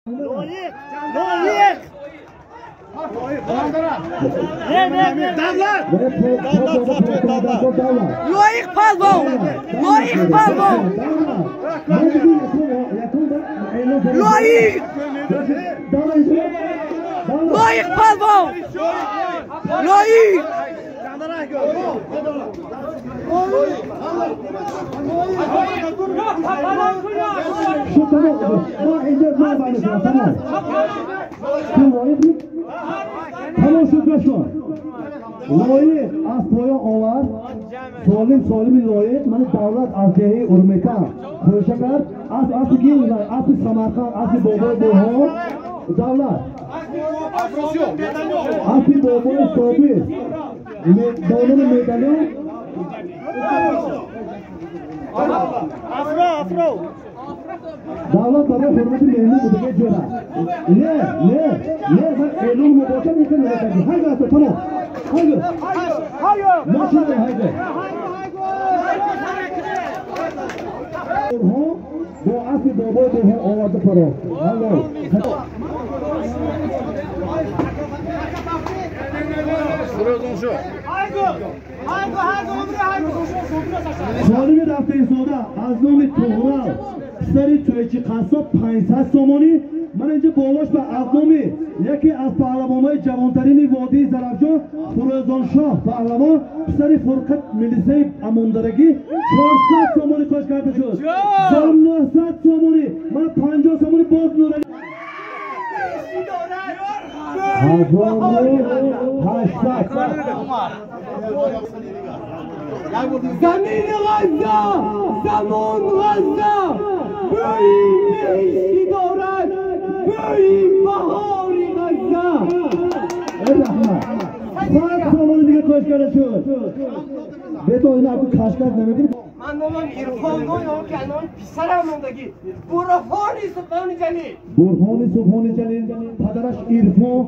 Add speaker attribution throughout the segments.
Speaker 1: Лоиқ! Лоиқ! Давлат! Давлат!
Speaker 2: Лоиқ палвон! Лоиқ палвон! Лоиқ! Лоиқ палвон! Лоиқ!
Speaker 3: Тамом шуд башон. Лоиқ аз поён овард. Солим солими лоиқ мани давлат аз деҳаи Урмета хӯша кард. Аз аспи ки аспи Самарқанд, аспи бобои Бурҳон давлат. Аспи бобои Собир ба номи медалон. Давлат барои ҳурмати меҳмон будага ҷора. Не, не, не, ман эълон мубошир мекунам накардӣ. Ҳайго аст, тамом. Ҳайго. Мошина ҳайго. Бурҳон бо аспи бобои Бурҳон оварда паро. Алло. Солими рафтаистода аз номи Туғрал писари Тӯйчи Қассоб 500 сомонӣ. Ман инҷа болош ба аз номи яке аз паҳлавонҳои ҷавонтарини водии Зарафшон Фурӯзоншоҳ паҳлавон писари Фурқат милисаи Амондарагӣ 400 сомонӣ кош карда шуд. 900 сомонӣ. Ман 50 сомонӣ боз Нурали. 1800.
Speaker 2: Замин Ғазза, замон Ғазза, бӯи беҳиштӣ дорад, бӯи баҳори Ғазза.
Speaker 3: Раҳмат. 100 сомонӣ дига кош карда шуд. Бето ина аку кашкаш намекунӣ.
Speaker 2: Ман номам Ирфон, ки номи писарам мондагӣ. Бурҳони Субҳони Ҷалил.
Speaker 3: Бурҳони Субҳони Ҷалил, падараш Ирфон,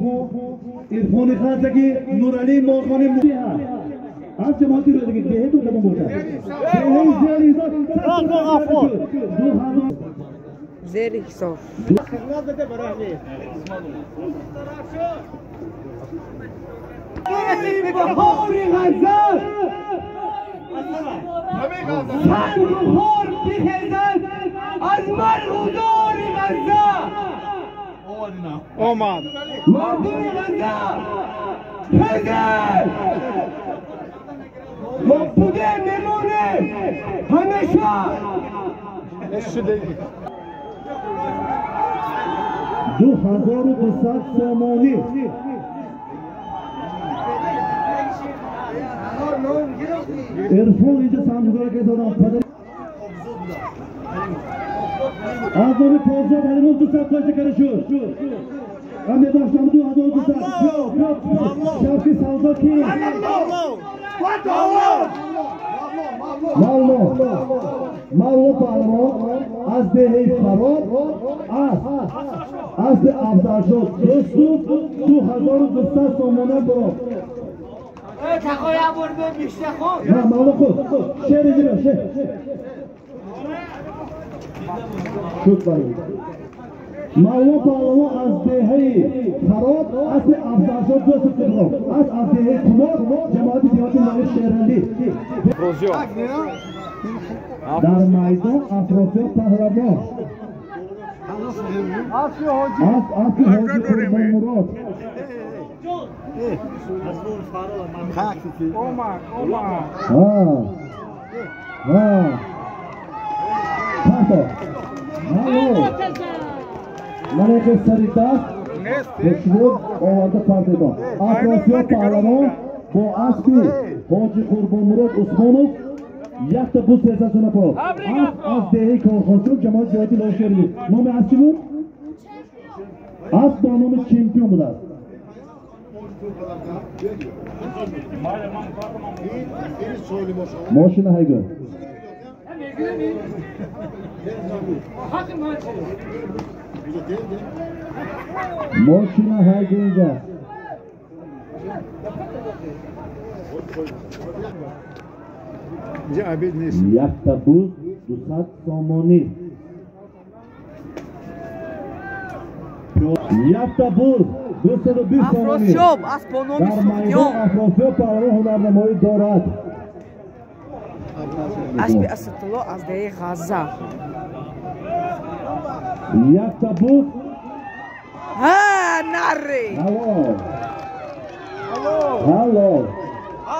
Speaker 3: Ирфони Ғаззагӣ, Нуралӣ Молхони аз ҷамоати рӯдагӣ деҳетон кадом бошад? Деҳаи Зиялизод.
Speaker 2: Зери ҳисоб. Баҳори Ғазза санг хор бихезад аз марғузори Ғазза.
Speaker 1: Омад.
Speaker 2: Мардуми Ғазза хезед! Мо будем, мемонем ҳамеша.
Speaker 3: 2200 сомонӣ. Ирфон инҷа санггузора кардам. Падар аз номи Покзод Ҳалимов 200 кошта карда шуд. Ман мебахшам 2200. Шавқи Савзод ки? Мавло. Мавло паҳлавон аз деҳаи Фароб аз аспи Афзалшод Дӯстуф 2200 сомона бурд. На, Мавло худ. Шер иҷро, шер. Шуд барои. Мавло паҳлавон аз деҳаи Фароб аспи Афзалшод Дӯстуф бурд. Аз деҳаи Кумор ҷамоати деҳоти Лоиқ Шералӣ. Дар майдон Афросиёб паҳлавон. Аспи Ҳоҷи Қурбонмурод. Ман сари даст хушбуд оварда партедон. Афросиёб паҳлавон бо аспи Ҳоҷи Қурбонмурод Усмонов якта буз 300 сона пор. Асп аз деҳаи Корхончук ҷамоати ҷиҳати Лоиқ Шералӣ. Номи асп чӣ буд? Асп бо номи Чемпион будааст. Мошина ҳайго. Мошина ҳайго инҷа. Якта буз 200 сомонӣ. Якта буз 220 сомонӣ.
Speaker 4: Афросиёб аз бо номи Суғдиён.
Speaker 3: Афросиёб паҳлавон ҳунарнамоӣ дорад.
Speaker 4: Аспи Асадулло аз деҳаи Ғазза.
Speaker 3: Якта буз.
Speaker 4: Ҳа, наре.
Speaker 3: Ҳало. Ҳало.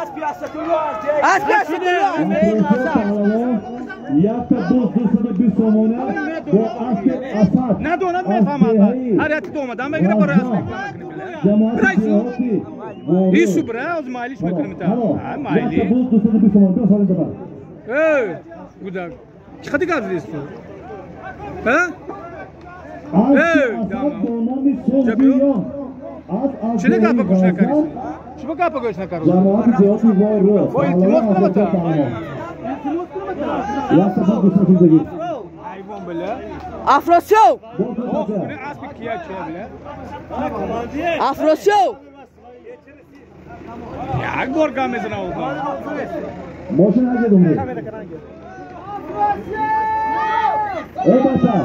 Speaker 2: Аспи Асадулло аз деҳаи
Speaker 4: Аспи Асадулло аз деҳаи Ғазза.
Speaker 3: Якта буз 220 сомонӣ бо аспи Асад.
Speaker 1: Надонад мефаҳмад. Ҳар як омадан мегира барои асп. Ису бира, аз майлиш мекунем та. Майли.
Speaker 3: Якта буз 220 сомонӣ. Биё солим бабар.
Speaker 1: Эй, гудак. Чӣ қадар гап задисту? Ҳа?
Speaker 3: Эй, Асад бо номи Суғдиён.
Speaker 1: Чӣ гапа гӯш накардӣ? Чӣ гапа гӯш накардӣ?
Speaker 3: Ҷамоати деҳоти Войрӯ.
Speaker 1: Бо илтимос кунам та.
Speaker 3: Якта буз 220.
Speaker 1: Айвон била.
Speaker 4: Афросиёб.
Speaker 1: Аспи кия чия била?
Speaker 4: Афросиёб.
Speaker 1: Як бор гап мезанам одам.
Speaker 3: Мошин ҳагедум. Эй бача,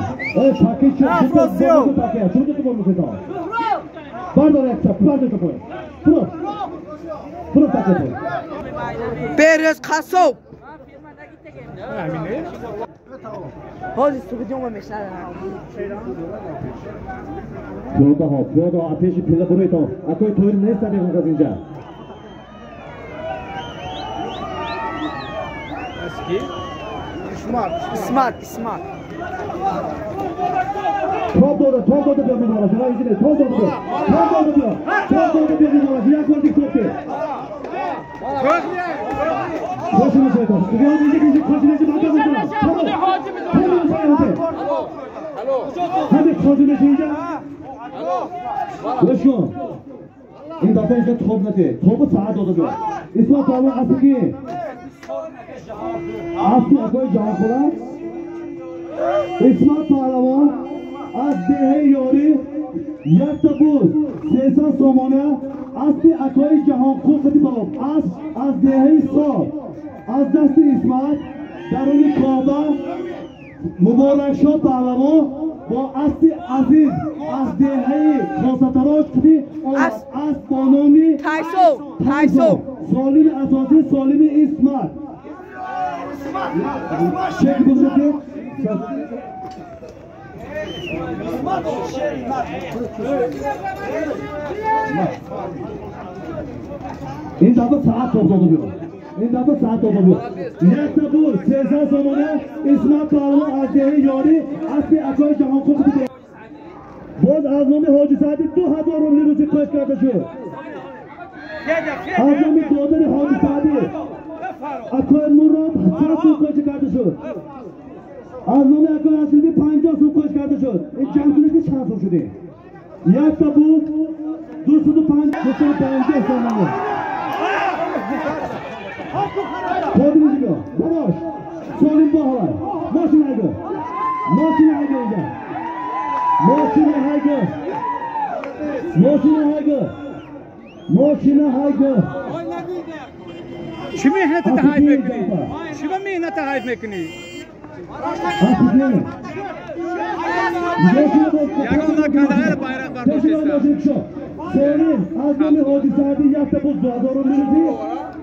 Speaker 3: эй паки чӣ?
Speaker 2: Афросиёб.
Speaker 3: Чӣ ту бор мекунӣ? Бардор якта, бардор то поён. Фуро. Фуро паки ту.
Speaker 4: Берез қассоб.
Speaker 1: Ҳамине?
Speaker 4: Ҳозир Суғдиён мешавад.
Speaker 3: Пиёдаҳо, пиёдаҳо аз пеши пилла буроитон. Акои тоир нест дақиқан аз инҷа.
Speaker 4: Исмат, Исмат.
Speaker 3: Тоб дода, тоб дода биё мебарад. Ҷаноби инженер, тоб дода биё. Тоб дода биё. Тоб дода биё мебарад. Як бор диг тоб де. Қоши мешавед. Суғдиён инҷа инҷа қоши мешавед. Банда мекунад. Ҳаме қоши мешавед инҷа. Гӯш кун. Ин дафъа инҷа тоб наде. Тобу саат дода биё. Исмат паҳлавон аспи ки? Аспи акои Ҷаҳонхӯла. Исмат паҳлавон аз деҳаи Ёрӣ якта буз 300 сомона аспи акои Ҷаҳонқул қити балоб. Асп аз деҳаи Сор аз дасти Исмат даруни Коба Муборакшоҳ паҳлавон бо аспи Азиз аз деҳаи Косатарош қити асп бо номи
Speaker 4: Тайсов, Тайсов.
Speaker 3: Солими асосӣ Солими Исмат. Чек бузург. Ин дафъа саат тоб дода биё. Ин дафъа саат дода биё. Якта буз 300 сомона Исмат паҳлавон аз деҳаи Ёрӣ аспи акои Ҷаҳонқул қити. Боз аз номи Ҳоҷи Саъдӣ 2000 рубли русӣ кош карда шуд. Аз номи додари Ҳоҷи Саъдӣ акои Мурод 100 сум кош карда шуд. Аз номи акои Асилӣ 50 сум кош карда шуд. Ин ҷамъкунӣ чанд сум шудем? Якта буз 250 сомонӣ. Қодир биё. Бабош. Солим бо ҳавай. Мошин ҳайгӯ. Мошин ҳайгӯ инҷа. Мошин ҳайгӯ. Мошин ҳайгӯ. Мошин ҳайгӯ.
Speaker 1: Чӣ меҳнатата ҳайф мекунӣ? Чӣ ба меҳната ҳайф мекунӣ? Ягон накандаара байрақ бардоштеста.
Speaker 3: Солим аз номи Ҳоҷи Саъдӣ якта буз 2000 рубли русӣ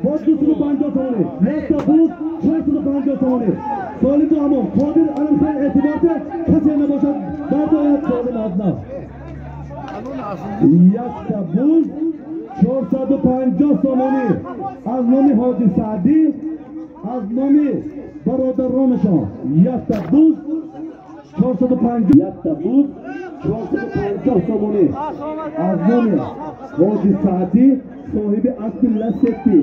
Speaker 3: боз 250 сомонӣ. Якта буз 450 сомонӣ. Солим бо ҳамон Қодир аламхел эътиборте касе набошад бардояд Солим аз нав. Якта буз 450 сомонӣ аз номи Ҳоҷи Саъдӣ аз номи бародаронашон. Якта буз 450, якта буз 450 сомонӣ аз номи Ҳоҷи Саъдӣ соҳиби аспи Ласетти.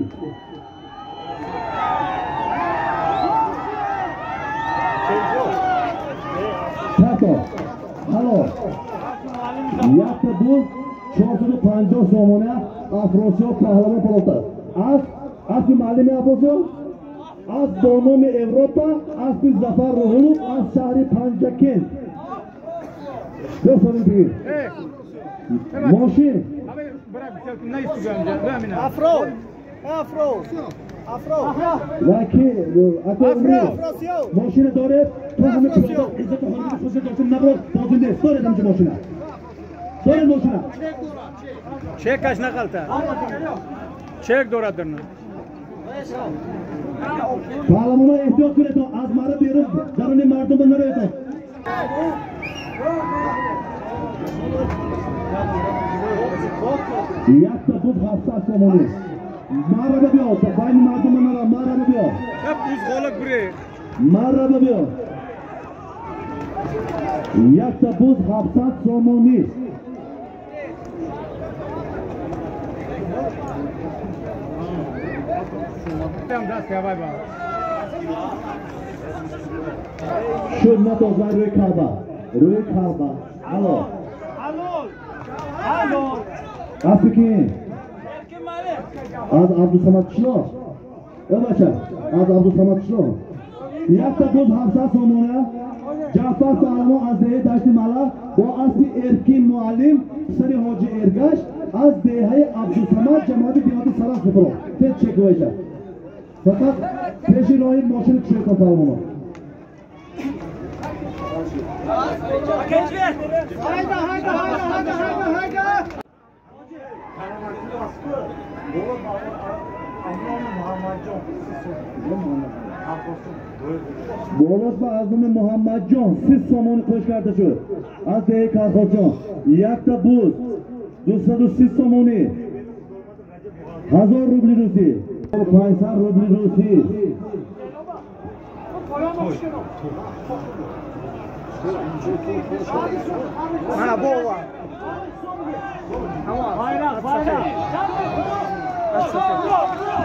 Speaker 3: Тато, ҳало. Якта буз 450 сомона Афросиёб паҳлавон палота. Асп, аспи муаллими Афросиёб, асп бо номи Европа, аспи Зафар Рӯҳулов аз шаҳри Панҷакент. Ё солим бигир. Мошин.
Speaker 2: Афро. Афро. Афро.
Speaker 3: Ваки, акои мошина доред, то ҳама пиёда иззату ҳурмати худро доштем наброд, бозӣ нест. Доред ҳамчи мошина. Доред мошина.
Speaker 1: Чекаш нақалта. Чек дорад дарна.
Speaker 3: Паҳлавонҳо эҳтиёт кунед, аз мара берун даруни мардум нароед. Якта буз 700 сомонӣ. Мараба биё, байни мардум нара, мараба биё.
Speaker 1: Буз ғолиб буре.
Speaker 3: Мараба биё. Якта буз 700 сомонӣ. Шуд натоз вай рӯи калба. Рӯи калба. Ало. Аспи ки? Аз Абдусамад Қишлоқ. Э бача, аз Абдусамад Қишлоқ. Якта буз 700 сомона. Ҷаъфар паҳлавон аз деҳаи Дашти Мала бо аспи Эркин муаллим писари ҳоҷи Эргаш аз деҳаи Абдусамад ҷамоати деҳоти Сараф бипро. Тез чек вайша. Фақат пеши роҳи мошин кушоятон паҳлавонҳо. Болош ба аз номи Муҳаммадҷон 30 сомонӣ қӯш карда шуд. Аз деҳаи Калхозҷон. Якта буз 230 сомонӣ. 1000 рубли русӣ. 500 рубли русӣ.
Speaker 4: Мана бова.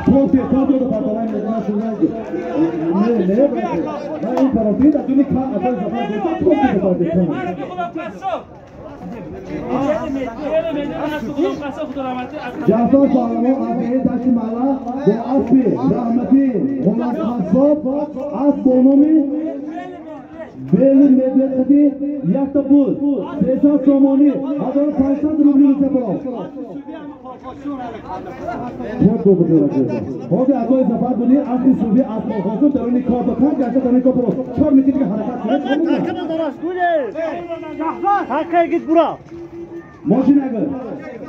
Speaker 3: Тоте, тоте до паталай на шунайди. Не, не, не, ин пароти да дуни ка атай зафар до тоте до пароти. Ҷаъфар паҳлавон аз деҳаи Дашти Мала бо аспи раҳматӣ Ғулом Қассоб асп бо номи Бели Медведқати якта буз 300 сомонӣ 1500 рубли русия паро. Ҳозир акои Зафар будӣ аспи суби аз Колхозум даруни кор ба кар гашта даруни кор паро. 4 метр дига ҳаракат кунед. Мошин агар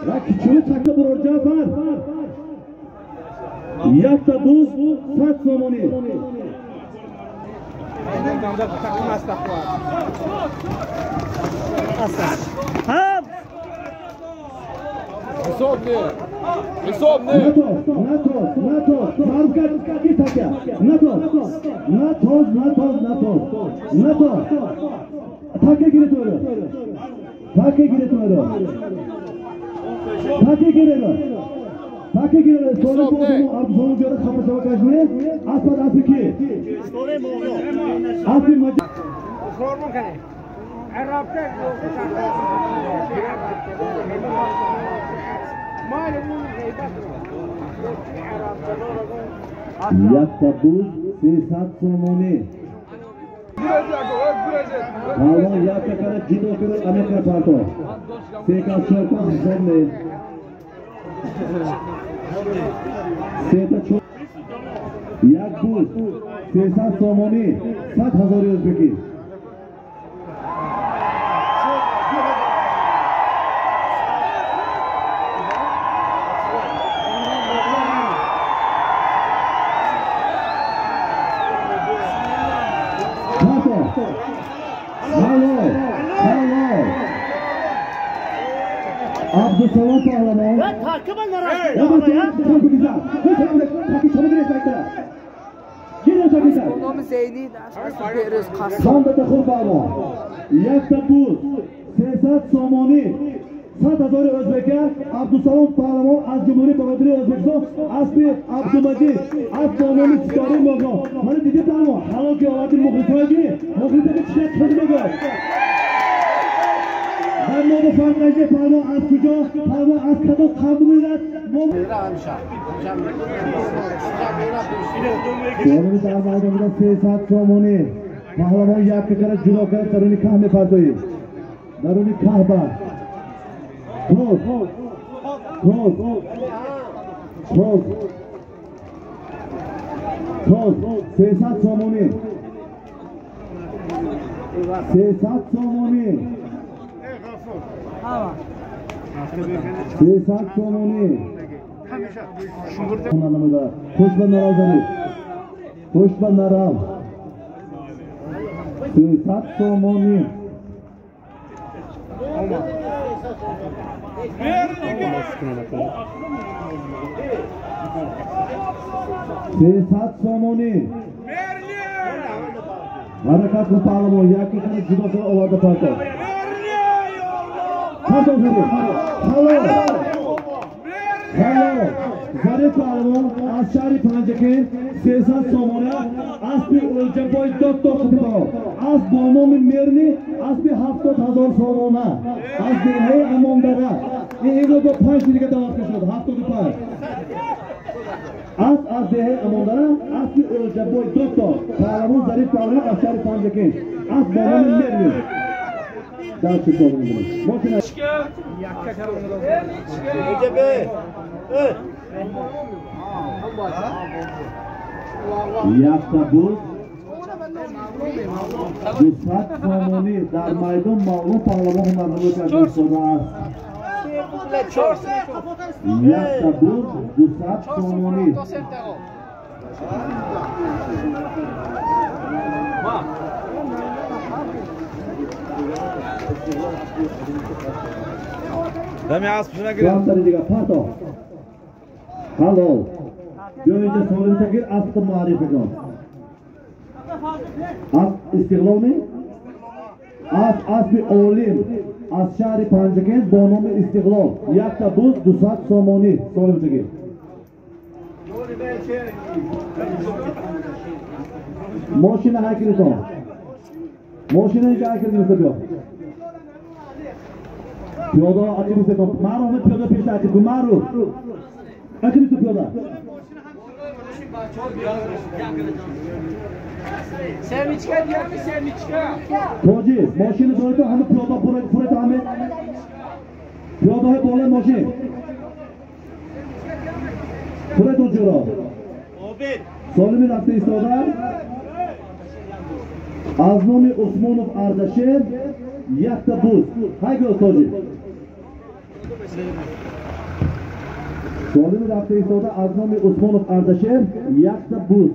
Speaker 3: ва кичули такта бурор Ҷаъфар. Якта буз 100 сомонӣ.
Speaker 5: Ҳисоб не. Ҳисоб не.
Speaker 3: Натоз, натоз, натоз. Маъруф кард ки такя. Натоз. Натоз, натоз, натоз. Натоз. Такя гиред ӯро. Такя гиред ӯро. Такя гиред. Такя гиред. Соли бозуму Абдусалом ҷора хафа шава кашне. Аспад аспи ки? Аспи маҷ. Якта буз 300 сомонӣ. Паҳлавон якта кара ҷудо кара амиқра парто. Се кас чор кас ҳисоб не. Сета чор. Як буз 300 сомонӣ 100 ҳазори ӯзбекӣ. Абдусалом паҳлавон. Якта буз 300 сомонӣ 100 ҳазори ӯзбека. Абдусалом паҳлавон аз Ҷумҳурии Бародарии Ӯзбекистон аспи Абдумаҷид асп бо номи Ситораи Моғон. Мана диди паҳлавон ҳалол ки оварди мухлисҳое ки мухлисҳое ки чӣ қадр мегӯяд. Ва мо ба фарқ нашид паҳлавон аз куҷо, паҳлавон аз кадом қавм меояд. Ҷониби дар майдон буда 300 сомонӣ. Паҳлавон якка кара ҷудо кара даруни каҳ мепартоид. Даруни каҳба. Тоз. Тоз. Тоз. Тоз. 300 сомонӣ. 300 сомонӣ. 300 сомонӣ. Хуш ба нарав Зариф. Хуш ба нарав. 300 сомонӣ. 300 сомонӣ. Ҳаракат кун паҳлавон, яке кана ҷудо кара оварда парто. Парто Зариф. Ҳалол. Ҳалол. Зариф паҳлавон аз шаҳри Панҷакент 300 сомона аспи O'лҷабой дотто қитибаро. Асп бо номи Мерни, аспи 70,000 сомона. Аз деҳаи Амондара. Ин имрӯз бо 5 дига даъват шуд, 75. Асп аз деҳаи Амондара, аспи O'лҷабой дотто. Паҳлавон Зариф паҳлавон аз шаҳри Панҷакент. Асп бо номи Мерни. Дар чӣ кор мекунем? Мошина. Якта буз 200 сомонӣ дар майдон маълум паҳлавон ҳунарнамоӣ карда истодааст. Якта буз 200 сомонӣ.
Speaker 5: Дами асп нагиред.
Speaker 3: Рамтари дига парто. Ҳалол. Биё инҷа солим тагир аспро муаррифӣ кун. Асп Истиқлол ми? Асп аспи Олим аз шаҳри Панҷакент бо номи Истиқлол. Якта буз 200 сомонӣ. Солим тагир. Мошина ҳайкилитон. Мошина инҷа ҳайкил гирифта биё. Пиёда ақиб истекон. Маъруф пиёда пеша ақиб кун. Маъруф. Ақиб исто пиёда.
Speaker 2: Семичка диами семичка.
Speaker 3: Тоҷи, мошини доред ҳама пиёда пуред ҳама. Пиёдаҳои болои мошин. Пуред онҷоро. Солими рафта истода. Аз номи Усмонов Ардашер якта буз. Ҳайгӯ Тоҷи. Солими рафта истода аз номи Усмонов Ардашер якта буз.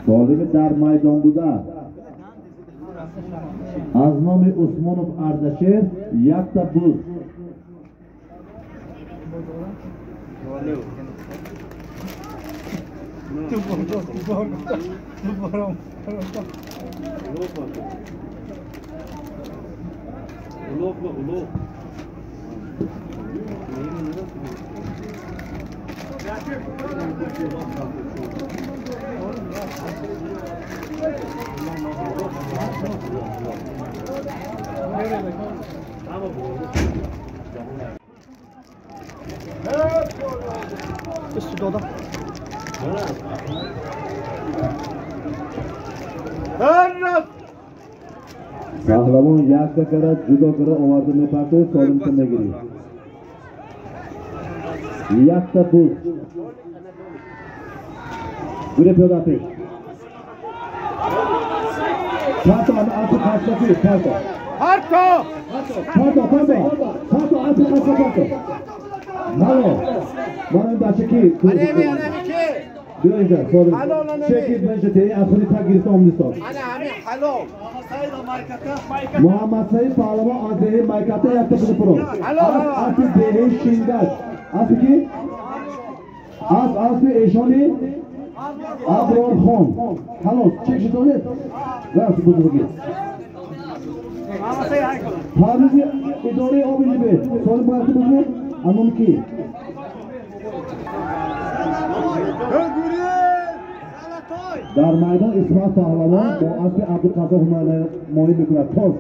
Speaker 3: Солими дар майдон буда аз номи Усмонов Ардашер якта буз. Паҳлавон якта кара ҷудо кара оварда мепартояд, солимта мегирӣ. Якта буз. Гуре пиёда пеш. Парто, асп қашқафи, парто.
Speaker 1: Парто!
Speaker 3: Парто, парто. Парто, асп қашқа парто. Мало. Мана ин бача ки? Биё инҷа, солим. Чекид менша те, аз худи так гирифта омдистон. Муҳаммад Саид паҳлавон аз деҳаи Майката якта бузи пурон. Аспи деҳаи Шингаш. Аспи ки? Асп аспи эшони Аброрхон. Ҳалос, чек шудонед? Рафт бузургӣ. Парвизи идораи оби ҷибе. Солим бояд бузург? Анон ки? Дар майдон Исмат паҳлавон бо аспи Абдуқаффор ҳунарнамоӣ мекунад. Тоз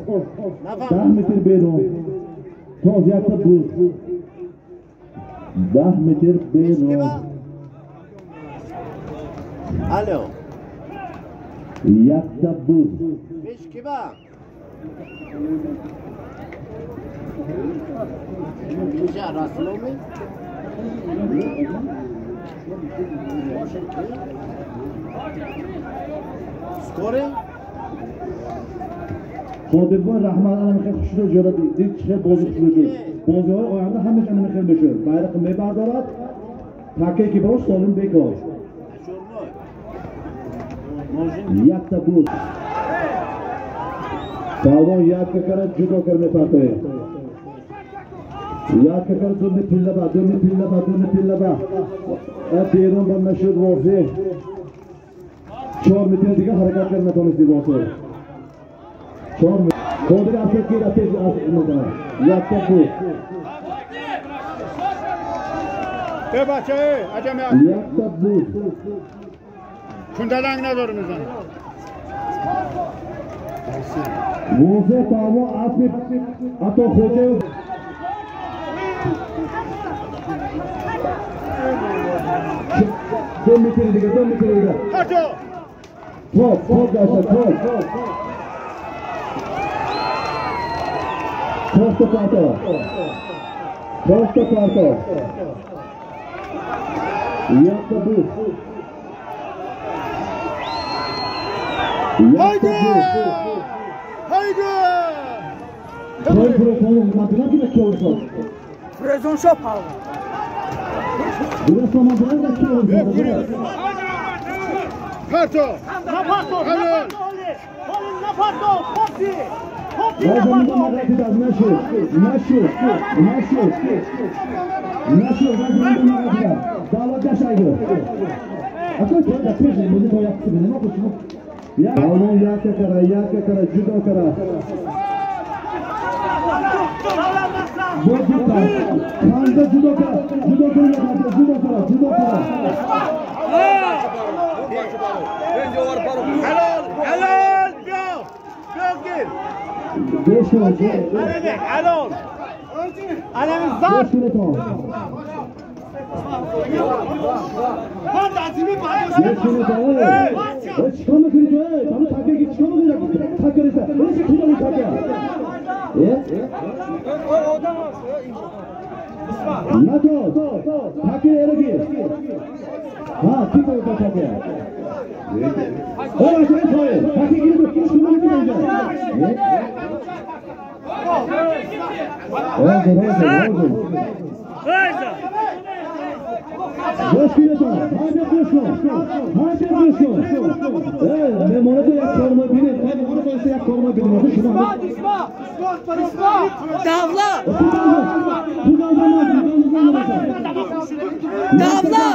Speaker 3: 10 метр берун. Тоз якта буз. 10 метр берун.
Speaker 2: Алло.
Speaker 3: Якта буз.
Speaker 2: Пеш киба? Инҷа Расуломи? Скоре?
Speaker 3: Қодирбой раҳмат ана мехел хушрӯ ҷора дид чӣ бозӣ хушрӯ шуд. Бозиҳои оянда ҳамааш ана мехел мешуд. Байрақ мебардорад, такае ки барош солим бекор. Якта буз. Палвон якка кара ҷудо кар мепартояд. Якка кара думи пиллаба, думи пиллаба, думи пиллаба. Берун ба нашуд возеҳ. 4 метр дига ҳаракат кард натонисти возеҳ. 4 метр. Қодир асад ки пеш аз мекунад. Якта буз.
Speaker 1: Бача, аҷам
Speaker 3: якта буз.
Speaker 1: Кундаданг надорем мезанад.
Speaker 3: Возеҳ палвон аспи Ато Хоҷаев. 2 метр дига, 2 метр дига. Топ, топ гашта, топ. Просто парто. Просто парто. Якта буз. Якта буз.
Speaker 1: Haydi!
Speaker 3: Toy profonu madına ki de olsun.
Speaker 4: Frezon şop aldı.
Speaker 3: Burası ama burası da ki olsun.
Speaker 1: Parto!
Speaker 4: Naparto! Naparto! Naparto! Popsi! Popsi
Speaker 3: Naparto! Naşur! Naşur! Naşur! Naşur! Davat yaşaydı. Akıl da peşin bizi toy yaptı beni. Ne yapıyorsun? Alman yakka kara, yakka kara, judo kara. Bozukta. Kanda judo kara, judo kara, judo kara, judo kara.
Speaker 1: Helal, helal, biyo, biyo gir. Helal. Alem zar.
Speaker 3: چیکار میکنی تو؟ همون تکه که چیکار میکنی؟ تکه رسه. اون چه کدوم تکه؟ نه تو تکه ارگی. ها کی تو تکه؟ اوه چه توی؟ تکه گیری تو چیکار میکنی اینجا؟ روزه. گوش کنید تو، همه گوش کن، همه گوش کن. مهمانه تو یک کارما بینید، مهمانه تو یک کارما بینید. شما
Speaker 4: Davla! Davla!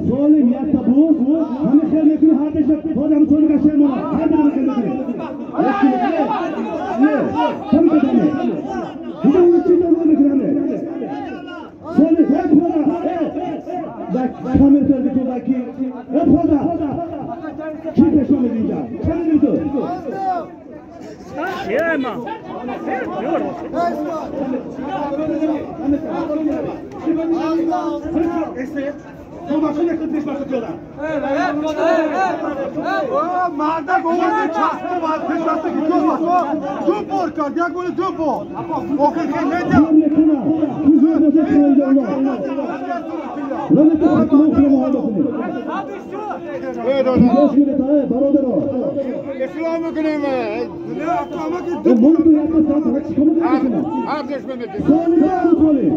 Speaker 3: سالم یک تا بود همه خیر میکنی هر دشت باز همه سالم قشنگ مانا هر دشت خیر میکنی نه همه کدامه دیگه اون چیز رو میکنه همه سالم یک پودا یک کامل تر تو باکی یک پودا کی پیش میاد اینجا چه میگی تو
Speaker 1: یه ما
Speaker 6: مردک آورده چسبه باید پیش بسته که دو بار دو بار کرد یک بار دو بار آخر خیلی
Speaker 1: اصلاح میکنیم هر دشمن میکنیم.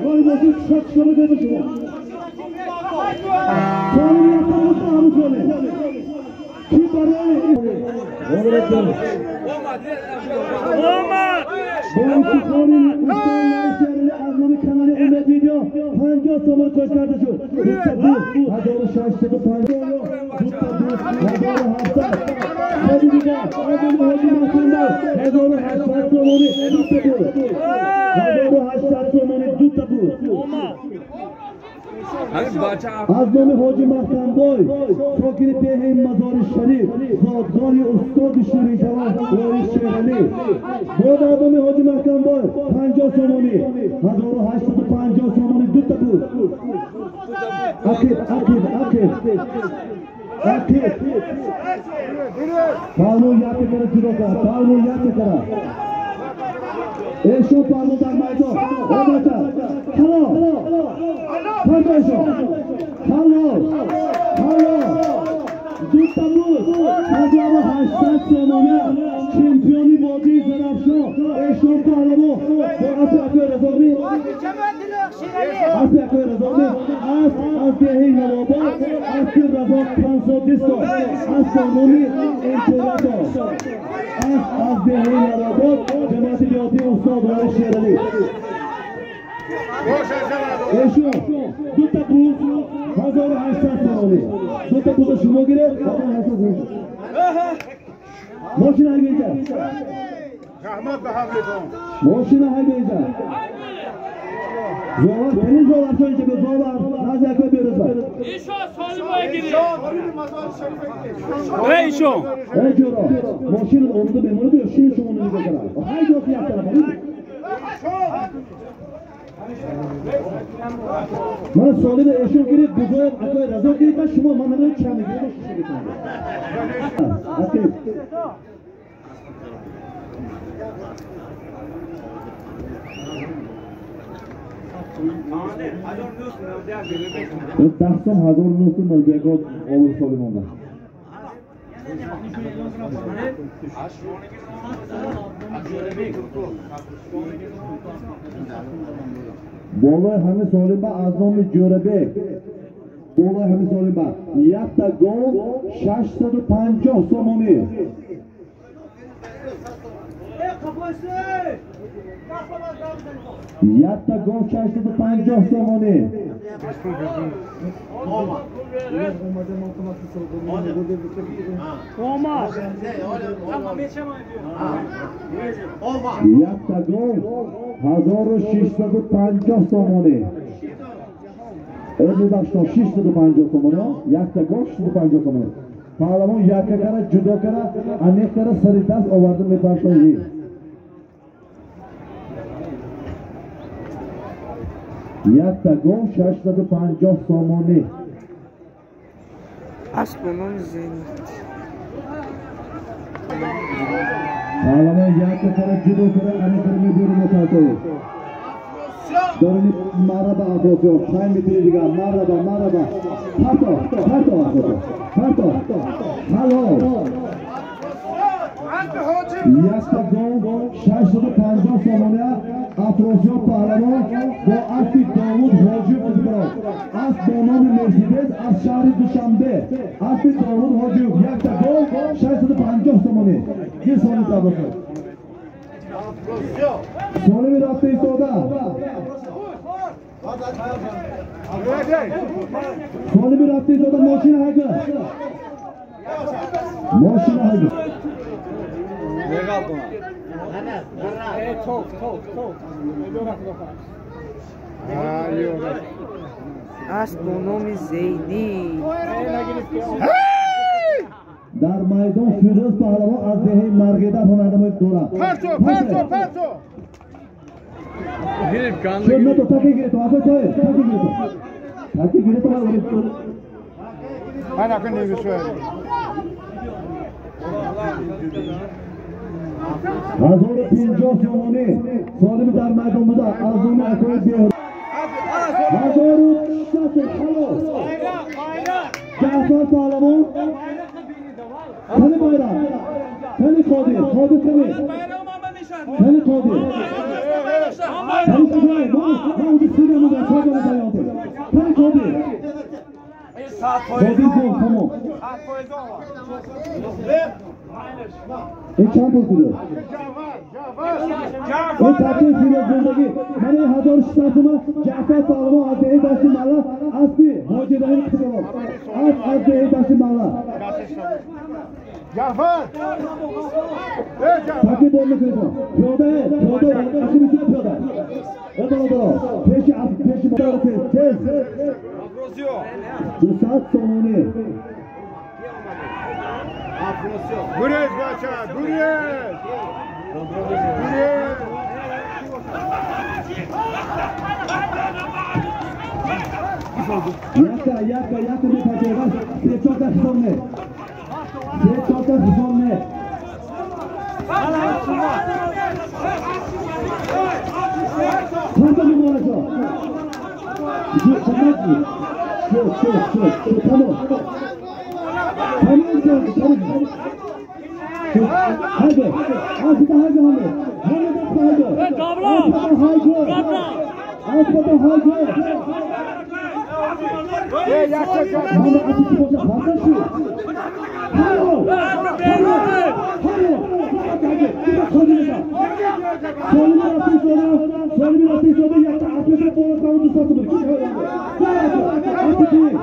Speaker 3: Роҳи мошин чиқар чиқар мекунед шумо. Солим якта буд ҳамун солим. Ки барои бо ифтихори устод аз номи канали Умед Видео 50 сомон кош карда шуд. Дута буд 1650, дута буд 1700. Ходи дигар аз номи Ҳоҷи Маҳкамбай 1800 сомонӣ дута буд. 1800 сомонӣ дута буд. Аз номи Ҳоҷи Маҳкамбой, сокини деҳаи Мазори Шариф, зодгоҳи устоди ширинкалом Лоиқ Шералӣ. Боз аз номи Ҳоҷи Маҳкамбой 50 сомонӣ, 1850 сомонӣ дута буд. Ақиб, ақиб, ақиб, ақиб. Паҳлӯ якка кара ҷудо кара, паҳлӯ якка кара. Эшон паҳлӯ дар майдон. Обача, калон. Пандоишон. Халол. Халол. Дута буд. 1800 сомона. Чемпиони водии Зарафшон. Эшон паҳлавон. Бо аспи акои Разоқӣ. Аспи акои Разоқӣ. Асп аз деҳаи Навобод. Аспи Разоқ 520. Асп бо номи Император. Асп аз деҳаи Навобод. Ҷамоати деҳотии устод Лоиқ Шералӣ. Эшон дута буз 1800 сомонӣ. Дута буза шумо гиред 1800 сомонӣ. Мошина ҳайбеҷа.
Speaker 6: Раҳмат ба ҳамлетон.
Speaker 3: Мошина ҳайбеҷа. Зовар, кани зовар чон инҷа биё зовар. Назди акои Берӯза.
Speaker 7: Эшон солимой гиред.
Speaker 1: Эшон.
Speaker 3: Эй ҷуро, мошин омада мемонад ё шини шумо нигоҳ кунад? Ҳай ҷо ки як тараф. Ман солими эшон гирифт, бузоям акои Разоқ гирифт, ман шумо ман намедонам чанд мегиред, шиша мекунам. Ақиб. Даҳ сом 1991 овур солим омад. Болои ҳамин солима аз номи Ҷӯрабек, болои ҳамин солима якта гол 650 сомонӣ. Якта гол 650 сомонӣ. Якта гол 1650 сомонӣ. Мебахшед, 650 сомонӣ. Якта гол 650 сомонӣ. Паҳлавон якка кара, ҷудо кара, анеқ кара, сари даст оварда мепартоӣ. Якта гол 650 сомонӣ.
Speaker 4: Асп бо номи Зенит.
Speaker 3: Паҳлавон якка кара, ҷудо кара, анеқ кара мебуру мепартоӣ. Дорини мараба Афросиёб, 5 метри дигар, мараба, мараба. Парто, парто Афросиёб, парто. Ҳалол. Якта гол 650 сомона. Афросиёб паҳлавон бо аспи Довуд Ҳоҷиев мебарад. Асп бо номи Мерседес аз шаҳри Душанбе. Аспи Довуд Ҳоҷиев якта гол 650 сомонӣ. Гир солим Афросиёб. Солими рафта истода. Солими рафта истода мошина ҳайга. Мошина ҳайга.
Speaker 4: Асп бо номи Зейнӣ.
Speaker 3: Дар майдон Фирӯз паҳлавон аз деҳаи Марғида ҳунарнамоӣ дорад.
Speaker 6: Парто, парто, парто.
Speaker 3: Шуд нато, таки гирето, акои Тоҳир, таки гирето. Таки гирето, ман
Speaker 6: Ман акои невисоя.
Speaker 3: 1050 сомонӣ. Солими дар майдон буда аз номи акои Беҳрӯз. 1600 халос. Ҷаъфар паҳлавон. Кани Байрам? Кани Қодир? Қодир кани? Кани Қодир? Кани Иброҳим? Намуди сина муда чода баянде. Кани коди. Коди бон тамом. Ин чанд пул куҷо? Ин таки фирӯзбондагӣ. Мана 1600 сума Ҷаъфар паҳлавон аз деҳаи Дашти Маҳалла аспи Ҳоҷи Раҳим Қизилов. Асп аз деҳаи Дашти Маҳалла.
Speaker 6: Ҷаъфар!
Speaker 3: Таки бон мекунед. Пиёда, пиёда, аспи бисёр пиёда. Баро баро. Пеши асп, пеши модар тез, тез. 200 сомонӣ.
Speaker 6: Гурез бача, гурез! Гурез!
Speaker 3: Яка, яка, яка мепачеваш, се чорта ҳисоб не. Се чорта ҳисоб не. Чанда муборака? Шуд, шуд, шуд, шуд, тамом. Тамом шуд, тамом. Haydi, asıda haydi Hamid. Hamid asıda haydi. Asıda haydi. Asıda haydi. Hamid asıda boşa fazla şu. Hayro. Hayro. Hayro. Solimi atın sonra, solimi atın sonra yatta atmışa boğaz kavundu satılır. Atı ki.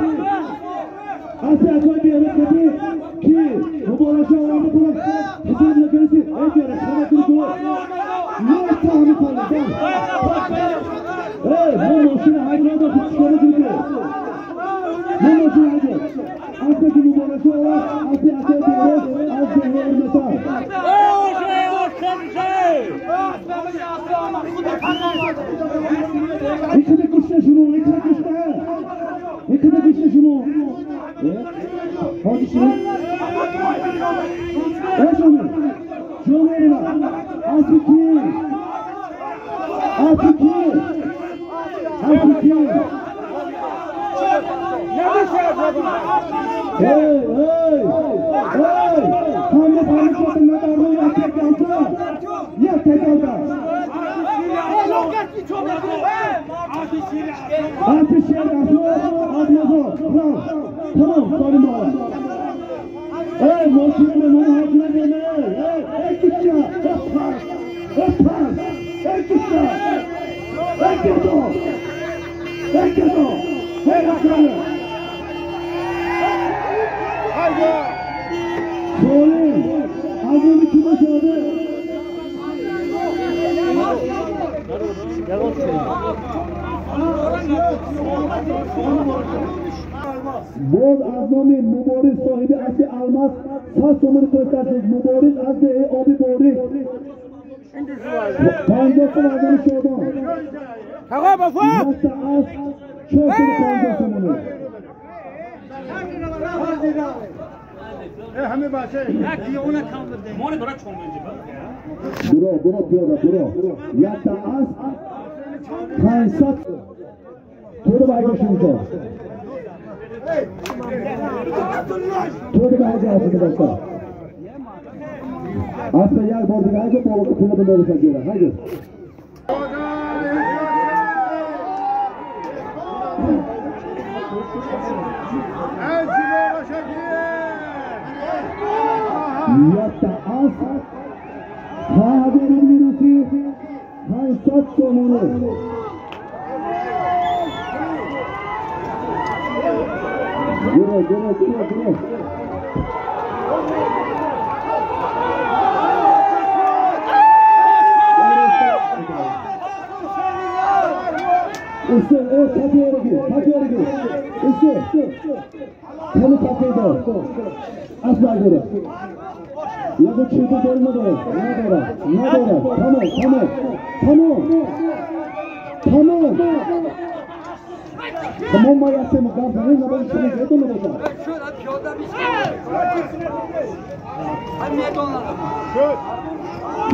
Speaker 3: Atı atı bir yere kapı ki мубораша оварда пулак ҳисоб накардӣ. Эй ҷора шамакур ку. Якта ҳами солим. Эй, мо мошина ҳайд надо чикор кунӣ? Мо мошина ҳайд. Аспе ки мубораша овард, аспи акои Беҳроз аз деҳаи Урмета. Икида кушта шумо, икида кушта. Икида кушта шумо. Ҳоҷи шумо. Эй ҷомир. Ҷомир аспи ки? Аспи ки? Аспи ки? Эй, эй, эй! Ҳама фаҳмишотон надору як галта. Як галта. Аспи шер асло аз мазор. Рав. Тамом, солим бовар. Эй, мошина мемон ҳоҷи намеме. Эй, эй куча. Опас. Опас. Эй куча. Эй кедо. Эй кедо. Эй ракране. Солим. Аз номи ки бошаде? Боз аз номи Мубориз соҳиби аспи алмаз 100 сомонӣ кошта шуд. Мубориз аз деҳаи Оби Борик. 50 сом аз номи Шодон. Якта асп 450 сомонӣ. Буро, буро, пиёда, буро. Якта асп 500. Туро ба ҳайго шумто. Туро ба ҳайго асп дошта. Асп як бор дига ҳайго боло пула бинависа ҷора. Ҳайго. Якта асп 5000 рубли русӣ 500 сомонӣ. Гиро, гиро, гиро, гиро. Усто, э, таки ораги, таки ораги. Усто, кани таки дор. Асп нагира. Яго чизи дор надорад, надорад, надорад. Тамом, тамом, тамом, тамом. Тамом ма ясте муқам занем набоди шумо гетон набошад.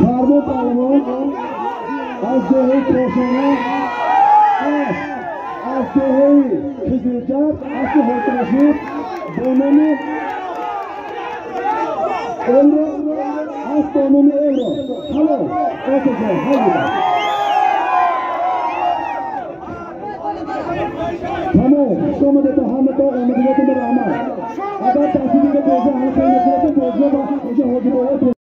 Speaker 3: Фармон паҳлавон аз деҳаи Кошона аз деҳаи Қизилҷаб аспи Ҳоҷирашид бо номи Евро, асп бо номи Евро. Ҳало, отаҷон, ҳайда. Тамом, хуш омадед ҳаматон, омадиготон ба раҳмат. Агар таъсирига бозӣ ҳалқа накунед, бозиҳо ба инҷо ҳоҷибоҳо.